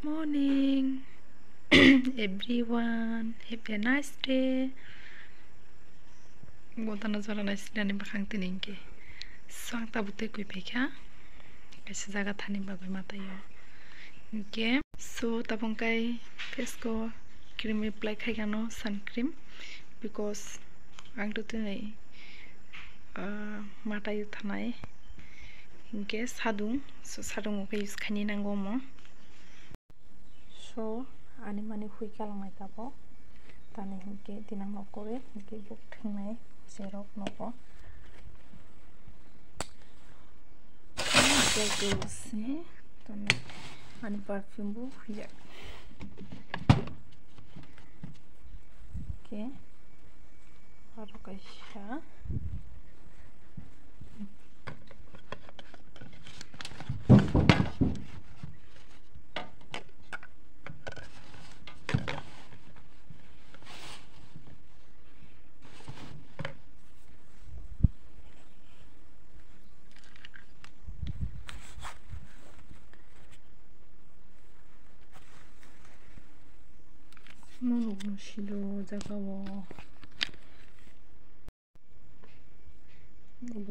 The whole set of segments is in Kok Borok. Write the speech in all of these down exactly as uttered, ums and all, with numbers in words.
Morning, everyone. Have a nice day. Bo tano jora nai sinani bakhang tini hinkhe. So, ang tabuk tei kwi phaikha. Kaisa jaga thani bagwi ma taiyo. Hinkhe, so, tabuk kai face o cream apply khaikha no, sun cream. Because ang to tini, ah, ma taiyo thanai. Hinkhe sadung, so, sadung o khe use khaini nango omo. So, ani mani hui kalangnai tabuk. Tani hinkhe dinang nokore, hinkhe buk thingnai cherok nogo. Hinkhe se, tani ani perfume bo huijak. Hinkhe aro kaisa. Norok no silo jaga o.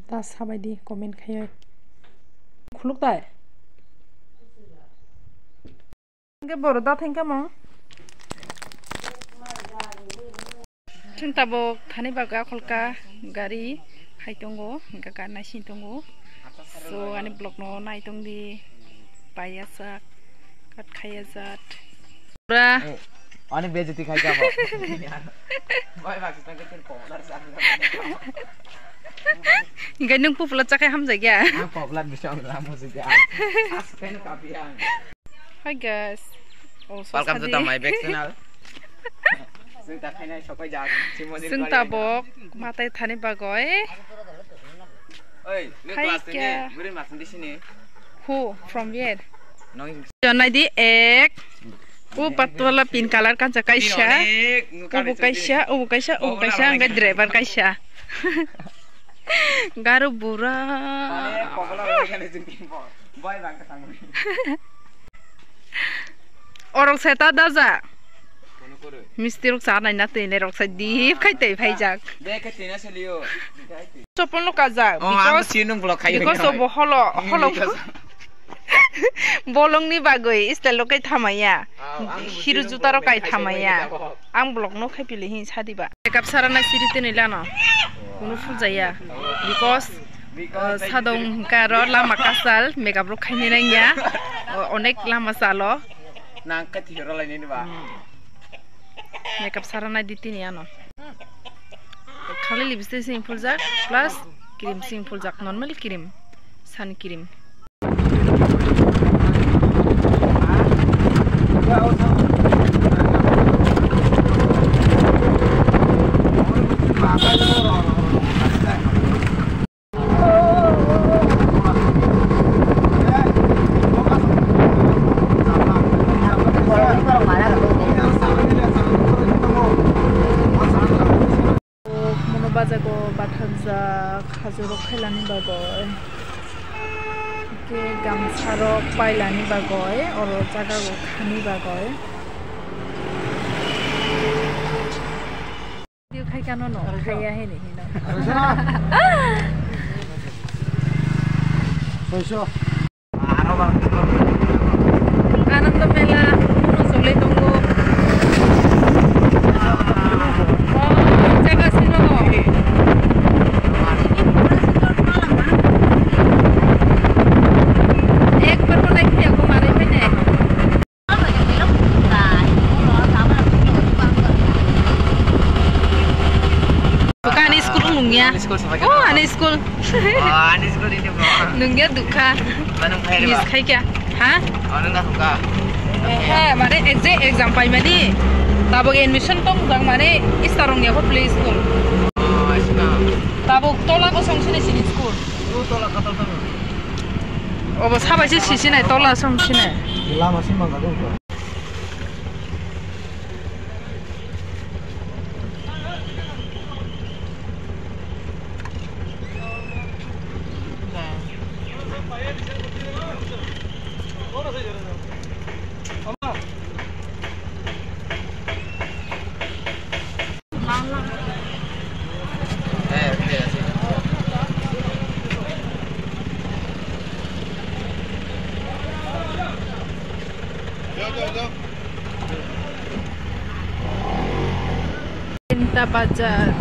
Ta sabai di comment khai. Khuluk tai. Hingke boro da thangkha mo. Chwng tabuk thani bagwi akholka gari hai tongo, hingke gari naising tongo. So, ani vlog no nai tong di, pai ya sak, kat khai ya jat. Pura. Eh, ani bejati khai jabo. Bai, Pakistan ke tin popular sa. Hingke nwng popular chakhai hamjak ya. Ang popular bisa ang lama sih ya. As kan kapian. Hi guys. Oh, so welcome to sadi. The my back channel. Chwng ta khainai sopai jak. Chwng tabuk matai thani bagwi. Oi, nung class ni buri mas di sini. Who? From where? Nong. Jonai di ek. U patwala pink color kansa kaisa. Ubu kaisa, ubu kaisa, ubu kaisa, hingke driver kaisa. Garu bura. Boy bang ka tangwi. Orok sai ta daja. Misti rok cha nai na twi le rok sai dip khai tei phai jak. Be ke tina seliyo. Chopon lo kajak. Oh, ang because, si nung vlog khai because obo holo, holo. Bolong ni bagwi style lo kai thamaya. Hiru juta rok kai thamaya. Ang vlog no khai pili hin sadiba. Makeup sara na siri tini lano. Kunu fuljaya. Because, uh, sadong hingka ro lama kasal makeup rok khaini nangya. Uh, onek lama salo. Nang kati hero lai nini ba. Makeup sara na di tini ano. Khali lipstick sing fuljak plus cream sing fuljak, normal cream, sun cream. Mono bajago bathanjak khajurok khailani bagwi, hwnkhe gamsarok pailani bagwi, oro jagao khani bagwi. Video khai kano no, khaiya hini hino. Soiso. Ananda Mela, uno chole tongo. Oh, jaga sino. Ek bar ko nai phiya ko marai phai nai. Buka ani school nungya. Ani school sampai. Oh, ani school. Oh, ani school ini, bro. Nungya dukha. Manung phai, miss ba? Khai kya? Ha? Oh, nung dah buka. Eh, eh, mane exam, exam pai mani. Tabuk admission tong jang mane Istarong ya ko play school. Oh, acha. Tabuk tola ko song sini sini school. Oh, tola kata tong. Obo sabai se sisi nai tola song sini. Lama sini mangga ko. Salinta Bazar.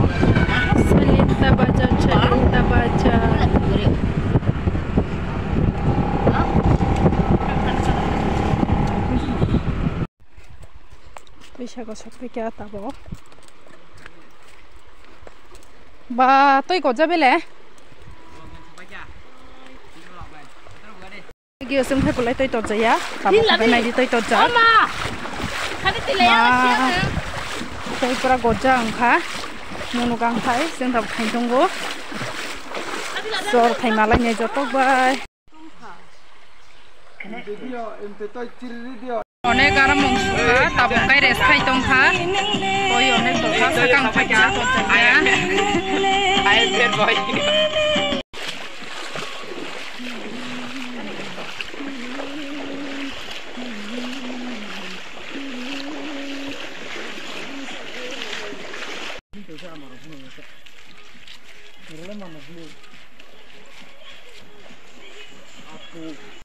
Salinta Bazar, Salinta Bazar. Twi saka sokphaikha tabuk. Ba, twi gojak bele. Gio sung phai kulai twi torjaya. Tabuk phai naidi twi torjak. Ma. Twi pura gojak wngkha. Nunu gang phai, sung tabuk thang tongo. Sor thai malai nai jotok bai. Onek garam mung suka, tabuk kai rest khai tongkha. Oi onek dopha sakang phai kisa tongkha.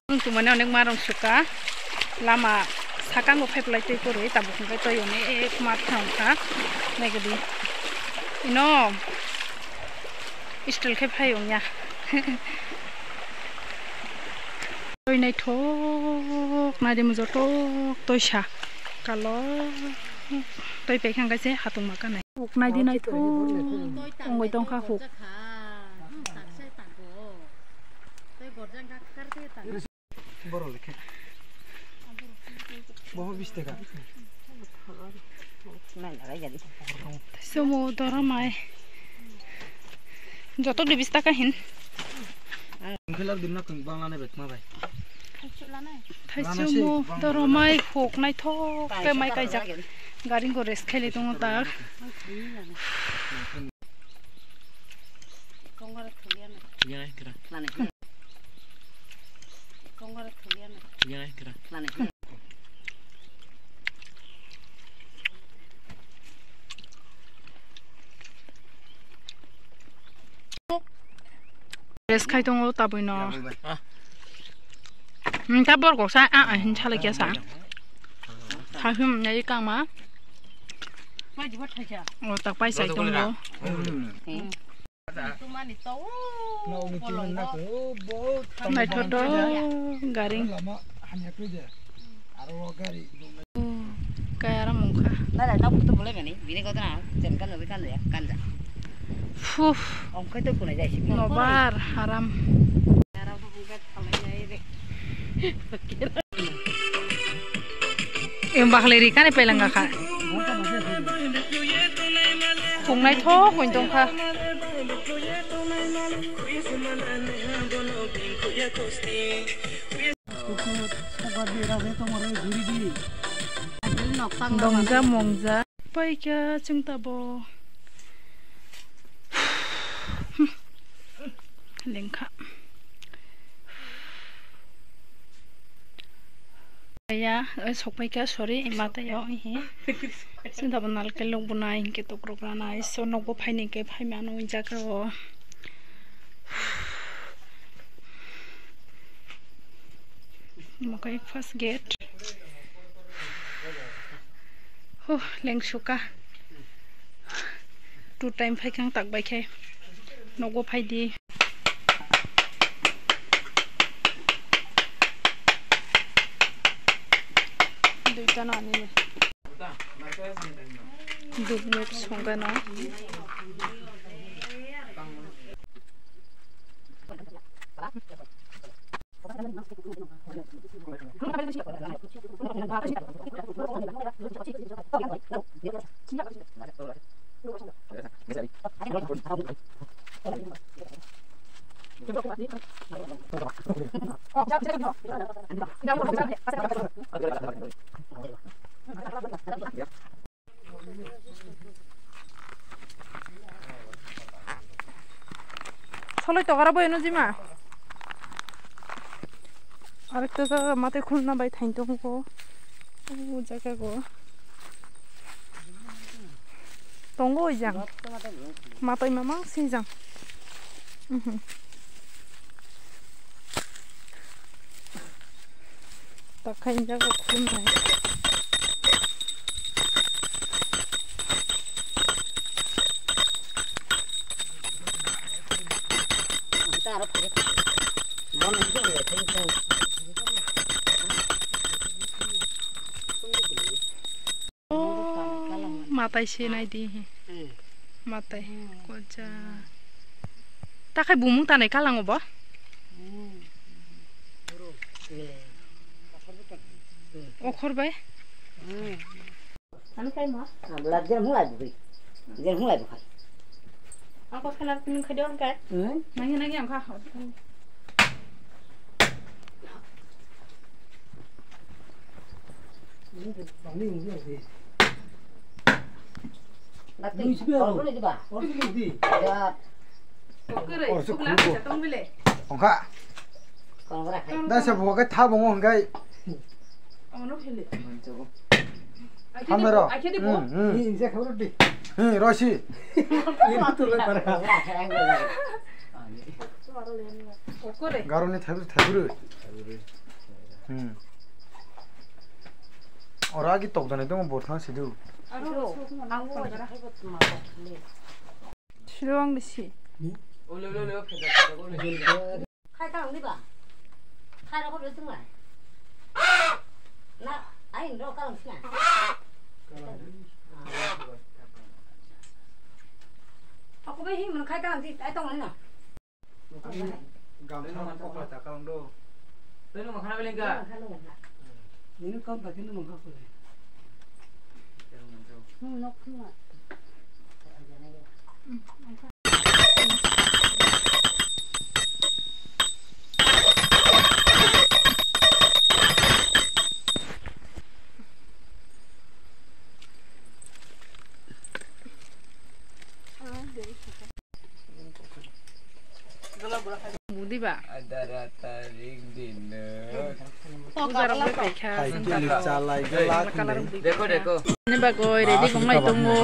Ang tumani onek marong suka lama sakango phaiplai twi kwrwi tabuk hwnkhe twi onek mat thangkha naigadi ino style khe phai wngya. Twi naithok naidi mujotok twisa kalo twi paikha hwnkhe se hatungma kanai. Huk naidi naithok wngwi tongkha huk. Borok lekhe. Boho bis taka. Sumo doromai. Jotok de bis taka hin. Ang khe lak dimna kung bang lana betma bai. Thaichuk mo doromai huk naithok khe mai kaijak. Gari go rest khaili tongo tak. Rest khai tongo tabui no. Hmm, ta bor kok sa, ah, ah, hin chala kya sa. Tha hum, nai kang ma. O tak pai sai tongo. Naithotok garing. Kaya ram wngkha. Nai nai, nang photo bolai mani, bini kotha na, chen kan nugwi kan ya, kan ja. Fuh. Ongkhai to kunai jai si. Nobar haram. Em bakhle ri kane pelanga kha. Khung naithok wng tong kha. Dongja mongja. Paikha chwng tabo. Lengkha. Ya, oi sokpaikha, sorry, ima taiyo, ihi. Chwng tabo nalkel lok bunai, hinkhe tokrok ranai, so nokbo phaini hinkhe phaimano oi jaga o. Omo khe first gate. Huh, lengsuka. Two time phaikha ang tak bai khe. Nogo phaidi. Duita no ani. Duk muk songkha no. Soloi tokara boyano jima. Arekta jaga matwi khulna bai thain tongo. O jaga go. Tongo oi jang. Matwi mamang si jang. Mhm. Takhainjago khulumnai. Matai se nai di. Matai. Koja. Takhai bumung tanai kalango bo. Okhor bai. Ano kai ma? Abla jer mulai bukui. Jer mulai bukai. Ang kos kana pini khadi on kai? Hmm? Nangya nangya ang kha. Ongkha. Da se bo ke tha bongo hingkai. Hamero. Hmm, hmm. Hmm, rosi. Garoni thaibrwi, thaibrwi. Hmm. Oro agi tokjani tongo, borthang sidu. Siro ang bisi. Khai ka ang diba? Khai rokho bisi tunga. Na, ai ro ka ang sina. Aku be hi mun khai ka ang di, ai tong na. Gamsa kokla ta kalang do. Tei nwng makhana beleng ka? Nini kam ta kini nwng ka kule. Hmm, nok khunga. Budiba. Adara tarik dino. Puja rok bai paikha. Hai, chwng kili chalai, chalai. Deko, deko. Ani bagoi ready gonglai tongo.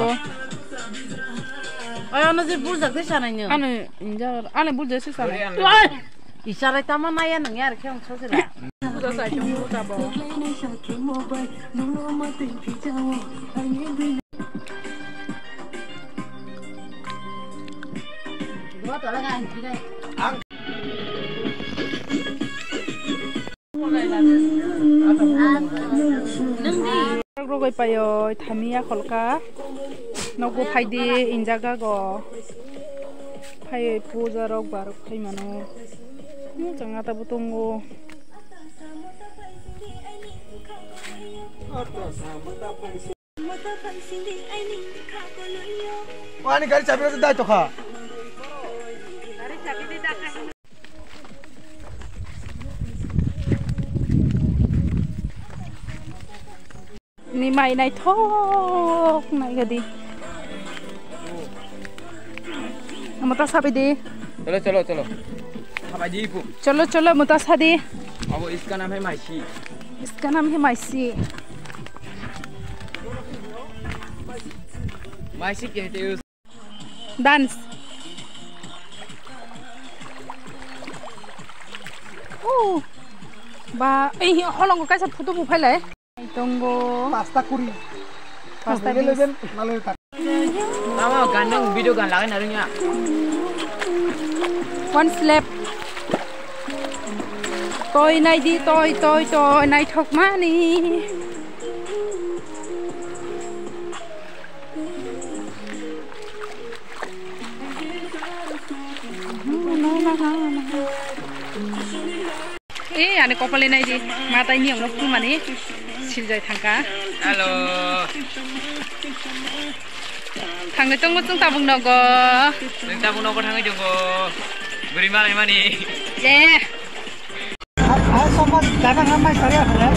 Oi, ano je burjak de sanai no. Ano inja, ano burjak se sanai. Oi, ani. Oi! Isarai tama naya nang yar khe ang sosila. Puja sai tongo tabo. Rogoi payoi thami ya kholka. Nogo phaidi injaga go. Phai puja rok barok phai mano. Chwng ata bo tongo. O ani gari chabi rok dai tokha. Ni mai naithok naigadi. Mota sabi di. Cholo, cholo, cholo. Sabai di, ipu. Cholo, cholo, mota sadi. Abo iska nam hai maisi. Iska nam hai maisi. Maisi kehte us. Dance. Oh. Ba, eh, holongo kaisa photo bu phailai. Tongo. Pasta kuri. Pasta bis. Eleven, nalo ta. Tamo gan nang video gan lagai narung ya. One slap. Toi nai di, toi, toi, toi, naithok mani. Eh, ani kopal nai di, matai ni ongno phumani siljai thangka. Hello. Thangwi tongo chwng tabuk nogo. Chwng tabuk nogo thangwi tongo. Bwrwi malai mani. Eh. Hai, hai, sofa dana hamai sari apa ya?